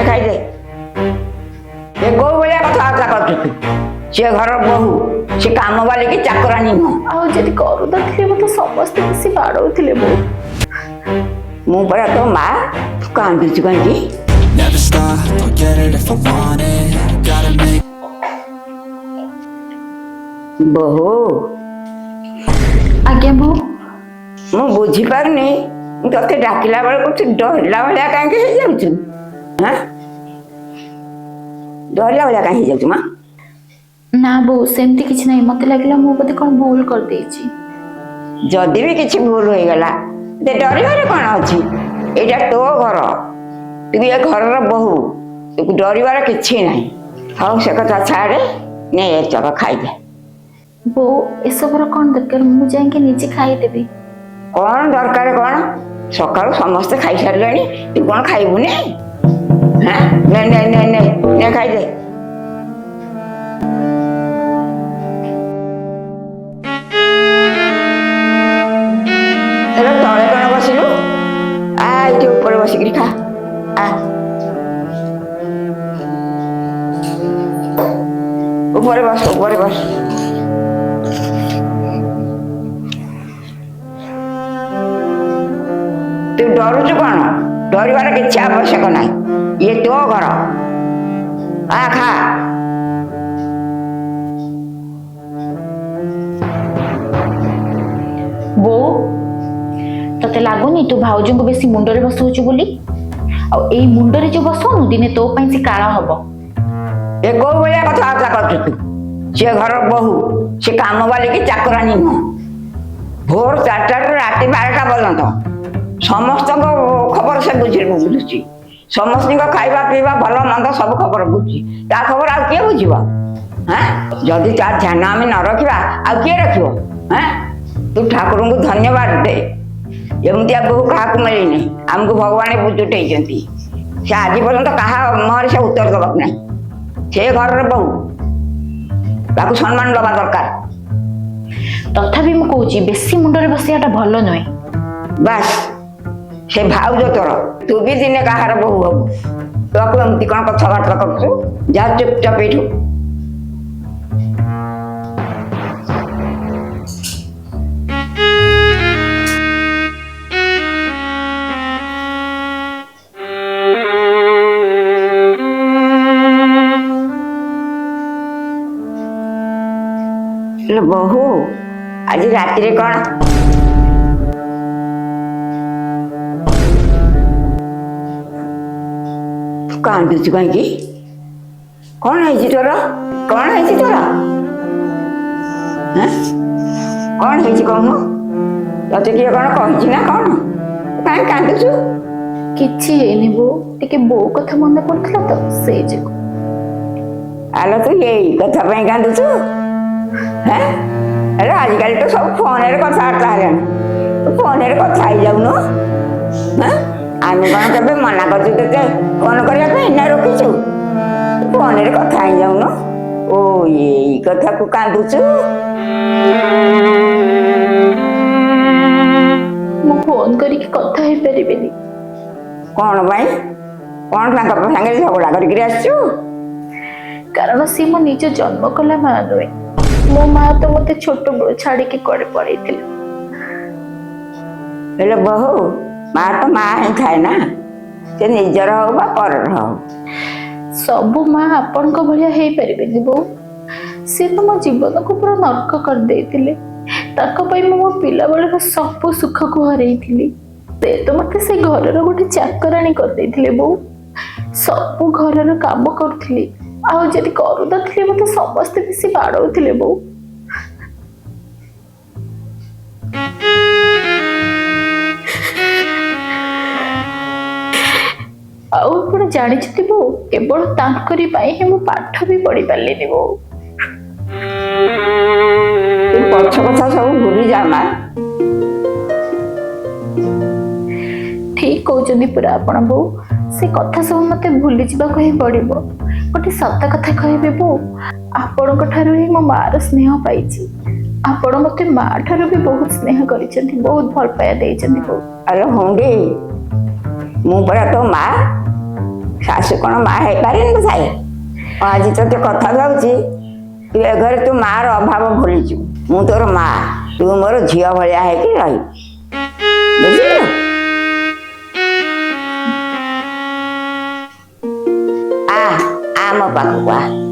ଖାଇଦେ। ଏ କୋଉ ଭଳିଆ କଥାବାର୍ତ୍ତା କରୁଛୁ ତୁ? ସେ ଘର ବୋହୂ, ସେ କାମ ବାଲିକି ଚାକରାଣୀ ନୁହଁ। ଆଉ ଯଦି କରୁନଥିଲି, ମତେ ସମସ୍ତେ ମିଶି ବାଡ଼ଉଥିଲେ ବୋଉ। ମୁଁ ପରା ତୋ ମା, ତୁ କାନ୍ଦୁଛୁ କାହିଁକି? Never stop, I'll get it if I want it. Gotta make ବୋହୂ। ଆଜ୍ଞା ବୋଉ। ମୁଁ ବୁଝିପାରୁନି, ମୁଁ ତତେ ଡାକିଲା ବେଳକୁ ତୁ ଡରିଲା ଭଳିଆ କାହିଁକି ହେଇଯାଉଛୁ? ହାଁ, ଡରିଲା ଭଳିଆ କାହିଁ ହେଇଯାଉଛୁ ମା? ନା ବୋଉ, ସେମିତି କିଛି ନାହିଁ। ମତେ ଲାଗିଲା ମୁଁ ବୋଧେ କଣ ଭୁଲ କରିଦେଇଛି। ଯଦି ବି କିଛି ଭୁଲ ହେଇଗଲା, ତେ ଡରିବାରେ କଣ ଅଛି? ଏଇଟା ତୋ ଘର, ତୁ ଏ ଘରର ବୋହୂ, ତୁ ଡରିବାର କିଛି ନାହିଁ। ହଉ, ସେ କଥା ଛାଡ଼େ, ନେ ଏତକ ଖାଇଦେ। ବୋଉ, ଏସବୁର କଣ ଦରକାର? ମୁଁ ଯାଇକି ନିଜେ ଖାଇଦେବି। କଣ ଦରକାର କଣ? ସକାଳୁ ସମସ୍ତେ ଖାଇସାରିଲେଣି, ତୁ କଣ ଖାଇବୁନି? ହାଁ, ନେ ନେ ନେ ନେ ନେ, ଖାଇଦେ। ହେଲେ ତଳେ କଣ ବସିଲୁ? ଆ, ଏଇଠି ଉପରେ ବସିକିରି ଖା, ଆ। ଉପରେ ବସ, ଉପରେ ବସ। ତୁ ଡରୁଛୁ କଣ? ଡରିବାର କିଛି ଆବଶ୍ୟକ ନାହିଁ। ଇଏ ତୋ ଘର, ଆ ଖା। ବୋଉ, ତତେ ଲାଗୁନି ତୁ ଭାଉଜଙ୍କୁ ବେଶୀ ମୁଣ୍ଡରେ ବସଉଛୁ ବୋଲି? ଆଉ ଏଇ ମୁଣ୍ଡରେ ଯୋଉ ବସଉନୁ, ଦିନେ ତୋ ପାଇଁ ସେ କାଳ ହବ। ଏ କୋଉ ଭଳିଆ କଥାବାର୍ତ୍ତା କରୁଛୁ ତୁ? ସେ ଘର ବୋହୂ, ସେ କାମ ବାଲିକି ଚାକରାଣୀ ନୁହଁ। ଭୋର 4ଟାରୁ ରାତି 12ଟା ପର୍ଯ୍ୟନ୍ତ ସମସ୍ତଙ୍କ ଖବର ସେ ବୁଝୁଛି। ସମସ୍ତଙ୍କ ଖାଇବା ପିଇବା, ଭଲ ମନ୍ଦ ସବୁ ଖବର ବୁଝୁଛି। ତା ଖବର ଆଉ କିଏ ବୁଝିବ? ହାଁ, ଯଦି ତା ଧ୍ୟାନ ଆମେ ନ ରଖିବା, ଆଉ କିଏ ରଖିବ? ହାଁ, ତୁ ଠାକୁରଙ୍କୁ ଧନ୍ୟବାଦ ଦେ, ଏମିତିଆ ବୋହୂ କାହାକୁ ମିଳିନି। ଆମକୁ ଭଗବାନ ଜୁଟେଇଛନ୍ତି। ସେ ଆଜି ପର୍ଯ୍ୟନ୍ତ କାହା ମୁହଁରେ ସେ ଉତ୍ତର ଦେବାକୁ ନାହିଁ। ସେ ଘରର ବୋହୂ, ତାକୁ ସମ୍ମାନ ଦେବା ଦରକାର। ତଥାପି ମୁଁ କହୁଛି, ବେଶୀ ମୁଣ୍ଡରେ ବସିବାଟା ଭଲ ନୁହେଁ। ବାସ୍, ସେ ଭାଉଜ ତୋର, ତୁ ବି ଦିନେ କାହାର ବୋହୂ ହବୁ। ତୁ ଏମିତି କଣ କଥାବାର୍ତ୍ତା କରୁଛୁ? ଯା ଚୁପଚାପ ଏଇଠୁ। ହେଲେ ବୋହୂ, ଆଜି ରାତିରେ କଣ? ତୁ କାନ୍ଦୁଛୁ କାହିଁକି? କଣ ହେଇଛି ତୋର? କଣ ହେଇଛି ତୋର? ହେଁ? କଣ ହେଇଛି କହୁନୁ? ତତେ କିଏ କଣ କହିଛି ନା କଣ? କାହିଁ କାନ୍ଦୁଛୁ? କିଛି ହେଇନି ବୋଉ, ଟିକେ ବୋଉ କଥା ମନେ ପଡୁଥିଲା ତ, ସେଇ ଯୋଗୁ। ଆଲୋ, ତୁ ଏଇ କଥା ପାଇଁ କାନ୍ଦୁଛୁ? ହେଁ, ହେଲେ ଆଜିକାଲି ତ ସବୁ ଫୋନରେ କଥାବାର୍ତ୍ତା ହେଲାଣି, ତୁ ଫୋନରେ କଥା ହେଇଯାଉନୁ? ହେଁ, ଆମେ କଣ କେବେ ମନା କରିଛୁ ତତେ ଫୋନ କରିବା ପାଇଁ ନା ରଖିଛୁ? ତୁ ଫୋନରେ କଥା ହେଇଯାଉନୁ। ଓ, ଏଇ କଥାକୁ କାନ୍ଦୁଛୁ? ମୁଁ ଫୋନ କରିକି କଥା ହେଇପାରିବିନି। କଣ ପାଇଁ? କଣ ତାଙ୍କ ସାଙ୍ଗରେ ଝଗଡ଼ା କରିକିରି ଆସିଛୁ? କାରଣ ସିଏ ମୋ ନିଜ ଜନ୍ମ କଲା ମା ନୁହେଁ। ମୋ ମା ତ ମତେ ଛୋଟବେଳୁ ଛାଡିକି କୁଆଡେ ପଳେଇଥିଲା। ହେଲେ ବୋହୂ, ମା ତ ମା ହିଁ ଥାଏ ନା, ସେ ନିଜର ହଉ ବା ପରର ହଉ। ସବୁ ମା ଆପଣଙ୍କ ଭଳିଆ ହେଇପାରିବେନି ବୋଉ। ସିଏ ତ ମୋ ଜୀବନକୁ ପୁରା ନର୍କ କରିଦେଇଥିଲେ। ତାଙ୍କ ପାଇଁ ମୁଁ ମୋ ପିଲାବେଳର ସବୁ ସୁଖକୁ ହରେଇଥିଲି। ସେ ତ ମତେ ସେ ଘରର ଗୋଟେ ଚାକରାଣୀ କରିଦେଇଥିଲେ ବୋଉ। ସବୁ ଘରର କାମ କରୁଥିଲି, ଆଉ ଯଦି କରୁନଥିଲି, ମତେ ସମସ୍ତେ ମିଶି ବାଡ଼ଉଥିଲେ ବୋଉ। ଆଉ ଆପଣ ଜାଣିଛନ୍ତି ବୋଉ, କେବଳ ତାଙ୍କରି ପାଇଁ ହିଁ ମୁଁ ପାଠ ବି ପଢି ପାରିଲିନି ବୋଉ। ତୁ ପଛ କଥା ସବୁ ଭୁଲି ଯା ମା। ଠିକ କହୁଛନ୍ତି ପୁରା ଆପଣ ବୋଉ, ସେ କଥା ସବୁ ମତେ ଭୁଲି ଯିବାକୁ ହିଁ ପଡିବ। ଗୋଟେ ସତ କଥା କହିବି ବୋଉ, ଆପଣଙ୍କ ଠାରୁ ହିଁ ମୋ ମାର ସ୍ନେହ ପାଇଛି। ଆପଣ ମତେ ମା ଠାରୁ ବି ବହୁତ ସ୍ନେହ କରିଛନ୍ତି, ବହୁତ ଭଲ ପାଇବା ଦେଇଛନ୍ତି ବୋଉ। ଆରେ ହୁଣ୍ଡି, ମୁଁ ପରା ତୋ ମା। ଶାଶୁ କ'ଣ ମା ହେଇପାରେନି ଥାଏ? ଆଜି ତୋତେ କଥା ଦଉଛି, ତୁ ଏ ଘରେ ତୁ ମାର ଅଭାବ ଭୁଲିଯିବୁ। ମୁଁ ତୋର ମା, ତୁ ମୋର ଝିଅ ଭଳିଆ ହେଇକି ରହିବୁ, ବୁଝିଲୁ? ଆ, ଆ ମୋ ପାଖକୁ ଆ।